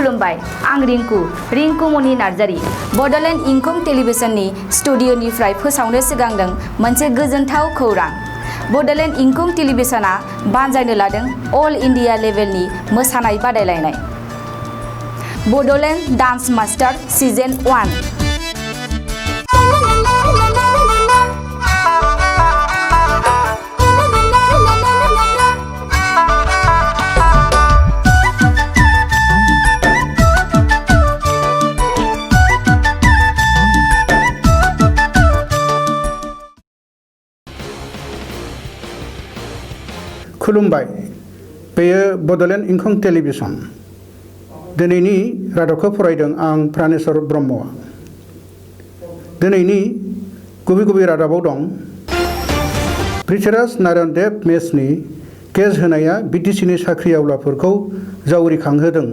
खुलुमबाय आं रिंकु मनि नार्जारी बडलेण्ड इंखं टेलिभिजननि स्टुडिअनिफ्राय फोसावनो सिगांदों मोनसे गोजोनथाव खौरां। बडलेण्ड इंखं टेलिभिजना बानजायनो लादों अल इंडिया लेभेलनि मोसानाय बादायलायनाय बडलेण्ड डान्स मास्टार सिजन 1। खुलुमबाय बेयो बडलेण्ड इंखं टेलिभिजन। दिनैनि रादाबखौ फरायदों आं प्राणेश्वर ब्रह्म। दिनैनि गुबै रादाबाव दं पृथ्वीराज नारायण देव मेसनि केस होनाया बिटिसिनि साख्रि आवलाफोरखौ जावरिखांहोदों।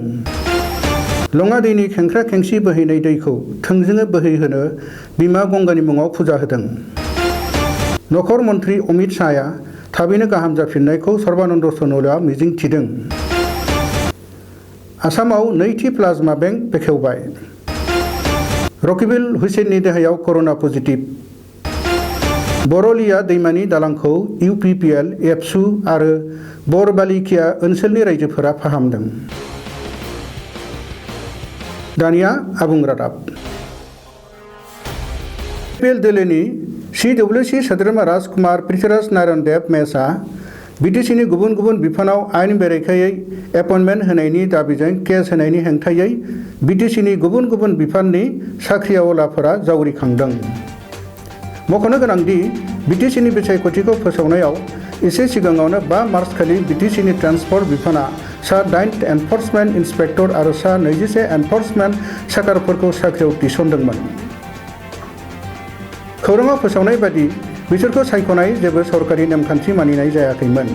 लङा दैनि खेंख्रा खेंसि बोहैनाय दैखौ थोंजोङै बोहैहोनो बिमा गंगानि मुङाव फुजा होदों। नखर मन्त्रि अमित शाहया थाबैनो गाहाम जाफिननायखौ सर्बानन्द सन'वालआ मिजिं थिदों। आसामाव नैथि प्लाज्मा बेंक बेखेवबाय। रकिबुल हुसैननि देहायाव कर'ना पजिटिभ। बरलिया दैमानि दालांखौ UPPL, एबसु आरो बरबालिखिया ओनसोलनि रायजोफोरा फाहामदों। दानिया आबुं रादाब। IPL दोलोनि CWC सोद्रोमा राजकुमार पृथ्वीराज नारायण देव मेसआ बिटिसिनि गुबुन बिफानाव आयेन बेरेखायै एपइन्टमेन्ट होनायनि दाबिजों केस होनायनि हेंथायै बिटिसिनि गुबुन बिफाननि साख्रिआवलाफोरा जावरिखांदों। मख'नो गोनांदि बिटिसिनि बिसायख'थिखौ फोसावनायाव एसे सिगाङावनो 5 मार्च खालि बिटिसिनि ट्रान्सपर्ट बिफाना सा 8 एनफर्समेन्ट इन्सपेक्टर आरो सा 21 एनफर्समेन्ट साकारफोरखौ साख्रियाव थिसनदोंमोन। खौराङाव फोसावनाय बादि बिसोरखौ सायख'नाय जेबो सरकारि नेमखान्थि मानिनाय जायाखैमोन।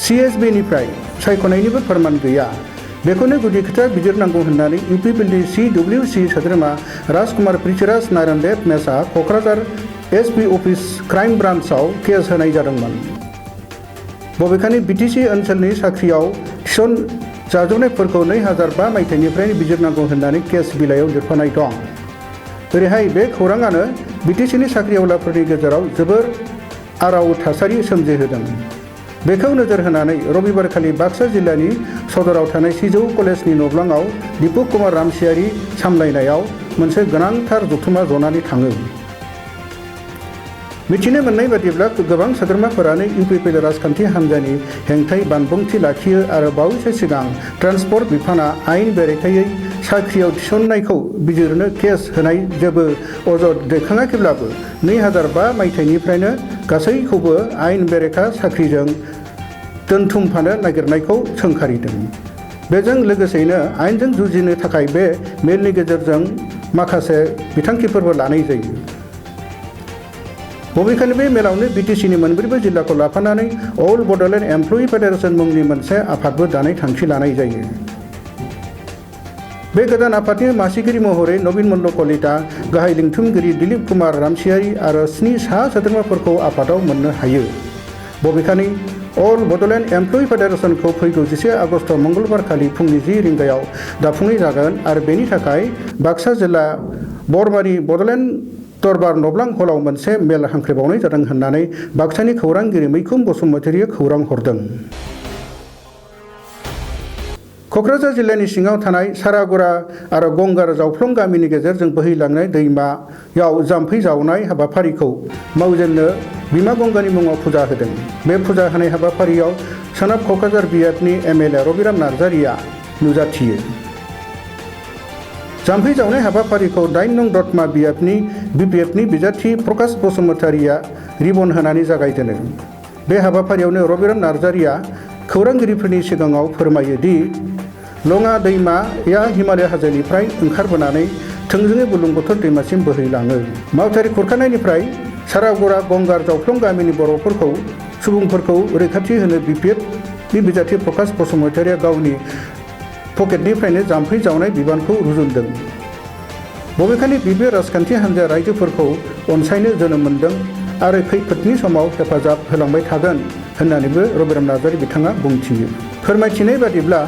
CSBनिफ्राय सायख'नायनिबो फोरमान गैया। बेखौनो गुदि खोथा बिजिरनांगौ होननानै UPPLनि CWC सोद्रोमा राजकुमार पृथ्वीराज नारायण देव मेसआ क'क्राझार SP अफिस क्राइम ब्रान्चआव केस होनाय जादोंमोन। बबेखानि बिटिसि ओनसोलनि साख्रियाव थिसन जाजोबनायफोरखौ 2005 मायथाइनिफ्रायनो बिजिरनांगौ होननानै केस बिलाइयाव लिरफानाय दं। ओरैहाय बे खौराङानो बिटिसिनि साख्रिआवलाफोरनि गेजेराव जोबोर आराव थासारि सोमजिहोदों। बेखौ नोजोर होनानै रबिबारखालि बाक्सा जिल्लानि सदराव थानाय सिजौ कलेजनि नब्लाङाव दिपक कुमार रामसियारि सामलायनायाव मोनसे गोनांथार जथुमा जनानै थाङो। मिथिनो मोननाय बादिब्ला गोबां सोद्रोमाफोरानो UPPL राजखान्थि हान्जानि हेंथायै बानबुंथि लाखियो आरो बावैसो सिगां ट्रान्सपर्ट बिफाना आयेन बेरेखायै साख्रियाव थिसननायखौ बिजिरनो केस होनाय जेबो अजद दैखाङाखैब्लाबो 2005 मायथाइनिफ्रायनो गासैखौबो आयेन बेरेखा साख्रिजों दोनथुमफानो नागिरनायखौ सोंखारिदों। बेजों लोगोसेयैनो आयेनजों जुजिनो थाखाय बे मेलनि गेजेरजों माखासे बिथांखिफोरबो लानाय जायो। बबेखानि बे मेलावनो बिटिसिनि मोनब्रैबो जिल्लाखौ लाफानानै अल बडलेण्ड एमप्लयि फेडारेसन मुंनि मोनसे आफादबो दानाय थांखि लानाय जायो। बे गोदान आफादनि मासिगिरि महरै नवीन मल्ल कलिता, गाहाय लिंथुमगिरि दिलीप कुमार रामसियारि आरो 7 सा सोद्रोमाफोरखौ आफादाव मोननो हायो। बबेखानि अल बडलेण्ड एमप्लयि फेडारेसनखौ फैगौ 11 आगस्ट मंगलबार खालि फुंनि 10 रिंगायाव दाफुंनाय जागोन आरो बेनि थाखाय बाक्सा जिल्ला बरमारि बडलेण्ड दरबार नब्लां हलाव मोनसे मेल हांख्रायबावनाय जादों होननानै बाक्सानि खौरांगिरि मैखुन बसुमतारिया खौरां हरदों। क'क्राझार जिल्लानि सिङाव थानाय सारागुरा आरो गंगार जावफ्लं गामिनि गेजेरजों बोहैलांनाय दैमायाव जाम्फै जावनाय हाबाफारिखौ मावजेननो बिमा गंगानि मुङाव फुजा होदों। बे फुजा होनाय हाबाफारियाव सोनाब क'क्राझार BFनि MLA रबिराम नार्जारिया नुजाथियो। जाम्फै जावनाय हाबाफारिखौ 8 नं दतमा BPFनि बिजाथि प्रकाश बसुमतारिया रिबन होनानै जागायजेनो। बे हाबाफारियावनो रबिराम नार्जारिया खौरांगिरिफोरनि सिगाङाव फोरमायो दि लङा दैमाया हिमालय हाजोनिफ्राय ओंखारबोनानै थोंजोङै बुरलुंबुथुर दैमासिम बोहैलाङो। मावथारि खुरखानायनिफ्राय सारागुरा गंगार जावफ्लं गामिनि सुबुंफोरखौ रैखाथि होनो BPFनि बिजाथि प्रकाश बसुमतारिया गावनि पकेटनिफ्रायनो जाम्फै जावनाय बिबानखौ रुजुनदों। बबेखानि बे राजखान्थि हान्जाया रायजोफोरखौ अनसायनो जोनोम मोन्दों आरो खैफोदनि समाव हेफाजाब होलांबाय थागोन होननानैबो रबिराम नार्जारी बिथाङा बुंथियो। फोरमायथिनाय बादिब्ला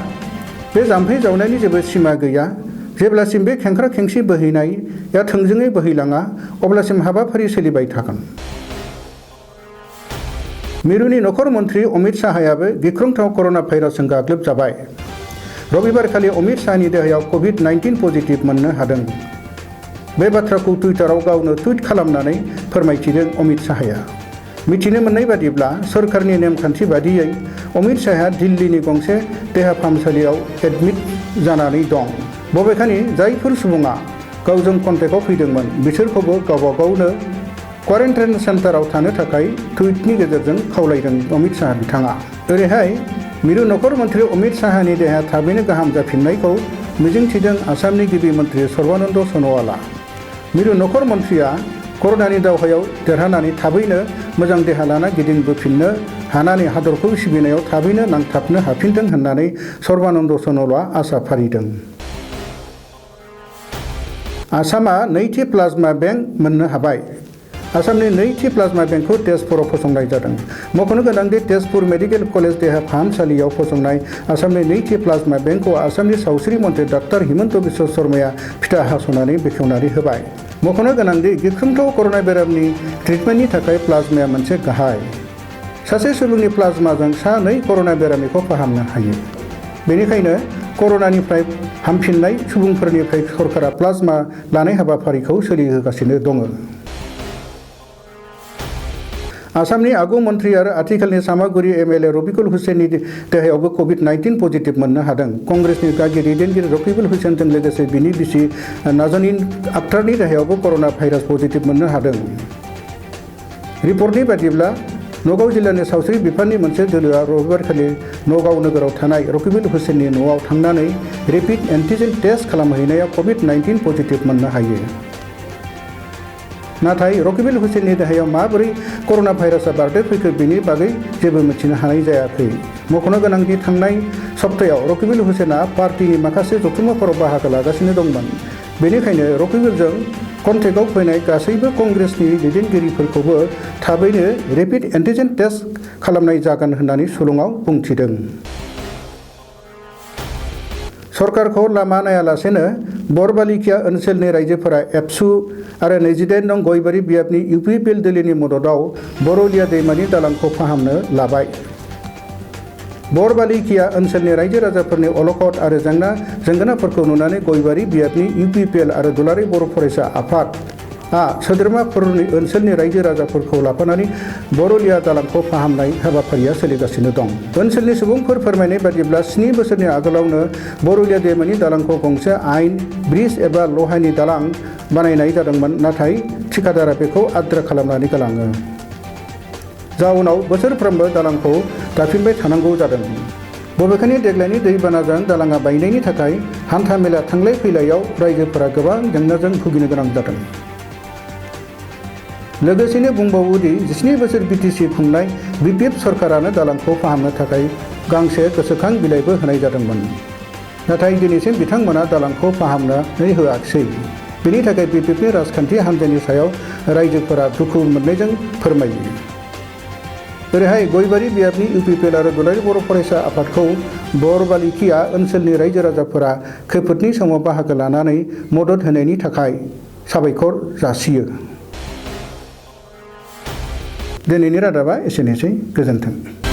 बे जाम्फै जावनायनि जेबो सिमा गैया। जेब्लासिम बे खेंख्रा खेंसि बोहैनाया थोंजोङै बोहैलाङा अब्लासिम हाबाफारि सोलिबाय थागोन। मिरुनि नखर मन्त्रि अमित शाहयाबो गिख्रंथाव कर'ना भाइरासजों गाग्लोबजाबाय। रबिबारखालि अमित शाहनि देहायाव COVID-19 पजिटिभ मोननो हादों। बे बाथ्राखौ टुइटाराव गावनो टुइट खालामनानै फोरमायथिदों अमित शाहया। मिथिनो मोननाय बादिब्ला सरकारनि नेमखान्थि बादियै अमित शाहया दिल्लीनि गंसे देहा फाहामसालियाव एडमिट जानानै दं। बबेखानि जायफोर सुबुङा गावजों कन्टेक्टआव फैदोंमोन बिसोरखौबो गावबा गावनो क्वारेन्टाइन सेन्टाराव थानो थाखाय टुइटनि गेजेरजों खावलायदों अमित शाह बिथाङा। ओरैहाय मिरु नखर मन्त्रि अमित शाहनि देहाया थाबैनो गाहाम जाफिननायखौ मिजिंथिदों आसामनि गिबि मन्त्रि सर्बानन्द सन'वालआ। मिरु नखर मन्त्रिया कर'नानि दावहायाव देरहानानै थाबैनो मोजां देहा लाना गिदिंबोफिननो हानानै हादरखौ सिबिनायाव थाबैनो नांथाबनो हाफिनथों होननानै सर्बानन्द सन'वालआ आसा फारिदों। आसामा नैथि प्लाज्मा बेंक मोननो हाबाय। आसामनि नैथि प्लाज्मा बेंकखौ तेजपुराव फसंनाय जादों। मख'नो गोनांदि तेजपुर मेडिकेल कलेज देहा फाहामसालियाव फसंनाय आसामनि नैथि प्लाज्मा बेंकखौ आसामनि सावस्रि मन्त्रि डक्टर हिमन्त बिश्व शर्माया फिथा हास'नानै बेखेवनानै होबाय। मख'नो गोनांदि गिख्रंथाव कर'ना बेरामनि ट्रिटमेन्टनि थाखाय प्लाज्माया मोनसे गाहाय। सासे सुबुंनि प्लाज्माजों 2 कर'ना बेरामिखौ फाहामनो हायो। बेनिखायनो कर'नानिफ्राय हामफिननाय सुबुंफोरनिफ्राय सरकारा प्लाज्मा लानाय हाबाफारिखौ सोलिहोगासिनो दङ। आसामनि आगु मन्त्रि आरो आथिखालनि सामागुरि MLA रफिकुल हुसैननि देहायावबो COVID-19 पजिटिभ मोननो हादों। कंग्रेसनि गागि दैदेनगिरि रफिकुल हुसैनजों लोगोसे बिनि बिसि नाजनीन आख्तारनि देहायावबो कर'ना भाइरास पजिटिभ मोननो हादों। रिपर्टनि बादिब्ला नगाव जिल्लानि सावस्रि बिफाननि मोनसे दोलोआ रबिबारखालि नगाव नोगोराव थानाय रफिकुल हुसैननि न'आव थांनानै रेपिड एन्टिजेन टेस्ट खालामहैनायाव COVID-19 पजिटिभ मोननो हायो। नाथाय रफिकुल हुसैननि देहायाव माबोरै कर'ना भाइरासआ बारदेरफैखो बेनि बागै जेबो मिथिनो हानाय जायाखै। मख'नो गोनांदि थांनाय सप्तायाव रफिकुल हुसैनआ पार्टीनि माखासे जथुम्माफोराव बाहागो लागासिनो दंमोन। बेनिखायनो रफिकुलजों कन्टेक्टआव फैनाय गासैबो कंग्रेसनि दैदेनगिरिफोरखौबो थाबैनो रेपिड एन्टिजेन टेस्ट खालामनाय जागोन होननानै सुलुङाव बुंथिदों। सरकारखौ लामा नायालासेनो बरबालिखिया ओनसोलनि रायजोफोरा एबसु आरो 28 नं गयबारि बियाबनि UPPL दोलोनि मददाव बरलिया दैमानि दालांखौ फाहामनो लाबाय। बरबालिखिया ओनसोलनि रायजो राजाफोरनि अलखद आरो जेंनाफोरखौ नुनानै गयबारि बियाबनि UPPL आरो दुलाराय बर' फरायसा आफादआ सोद्रोमाफोरनि ओनसोलनि रायजो राजाफोरखौ लाफानानै बरलिया दालांखौ फाहामनाय हाबाफारिया सोलिगासिनो दं। ओनसोलनि सुबुंफोर फोरमायनाय बादिब्ला 7 बोसोरनि आगोलावनो बरलिया दैमानि दालांखौ गंसे आयेन ब्रिज एबा लहानि दालां बानायनाय जादोंमोन, नाथाय थिकादारा बेखौ आद्रा खालामनानै गालाङो। जाउनाव बोसोरफ्रोमबो दालांखौ दाफिनबाय थानांगौ जादों। बबेखानि देग्लायनि दैबानाजों दालाङा बायनायनि थाखाय हान्था मेला थांलाय फैलायाव रायजोफोरा गोबां जेंनाजों भुगिनो गोनां जादों। लोगोसेनो बुंबावोदि 17 बोसोर BTC खुंनाय BPF सरकारानो दालांखौ फाहामनो थाखाय गांसे गोसोखां बिलाइबो होनाय जादोंमोन। नाथाय दिनैसिम बिथांमोना दालांखौ फाहामनानै होआखिसै। बेनि थाखाय BPFनि राजखान्थि हान्जानि सायाव रायजोफोरा दुखु मोननायजों फोरमायो। ओरैहाय गयबारि बियाबनि UPPL आरो दुलाराय बर' फरायसा आफादखौ बरबालिखिया ओनसोलनि रायजो राजाफोरा खैफोदनि समाव बाहागो लानानै मदद होनायनि थाखाय साबायखर जासियो। दिनैनि रादाबा एसेनोसै। गोजोन्थों।